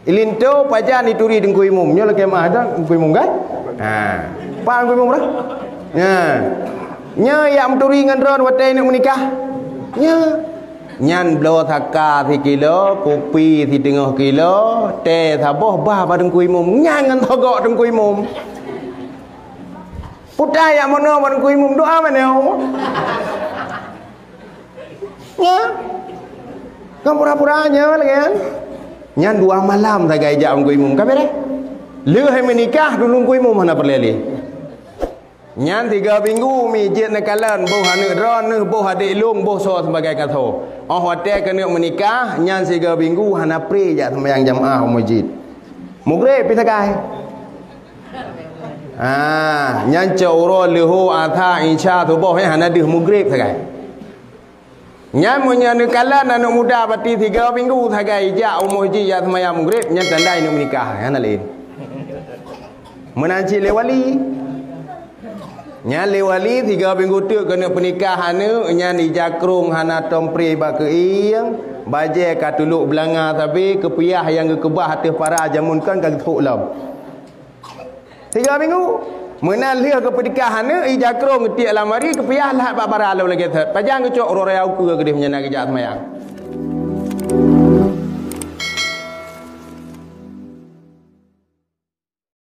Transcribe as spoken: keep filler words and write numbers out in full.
Ilinto pajan ituri Teungku Imum. Nyoe lakée meuah dah Teungku Imum kan? Ha. Pan Teungku Imum dah? Ha. Nyoe yak meuturi ngon droen watée neuk meunikah. Nyoe. Nyan bloe saka sikilo, kupi siteungoh kilo, tée saboh bah bak Teungku Imum. Nyan ngon sogok Teungku Imum. Putai yak meunoe bak Teungku Imum doa meunoe. Nya. Kan pura-pura nya lagée nyan. Nyan dua malam sagai jak Teungku Imum. Ka beres. Lheueh meunikah dulu Teungku Imum hana peureulée lé. Nyan tiga minggu mi jeuet neukalon boh aneuk droeneuh, boh adék lôn, boh soe sebagai kaso. Óh watée keuneuk meunikah, nyan tiga minggu hana pré jak seumayang jamaah u meuseujid. Mugreb pi sagai. Ah, nyan cok uroe leuhô, asa, isya, suboh, eh, hana deuh mugreb sagai. Nyan meunyoe neukalon aneuk muda bati tiga minggu sagai jak u meuseujid jak seumayang mugreb, nyan tanda neuk meunikah, hana laén. Meunan cit lé wali. Nyan lé wali tiga minggu teuk keuneuk peunikah aneuk, nyan ija krong hana tom pré bak keuieng, bajée ka tulok beulanga sabe, keupiah nyang geukeubah ateueh para jameun kon ka geuthok lom. Tiga minggu. Meunan lheueh geupeunikah aneuk, ija krong geutiek lam ari, keupiah lahat bak bara lom lagée that. Pajan geucok uroe raya ukeue keudeh meunyan na geujak seumayang.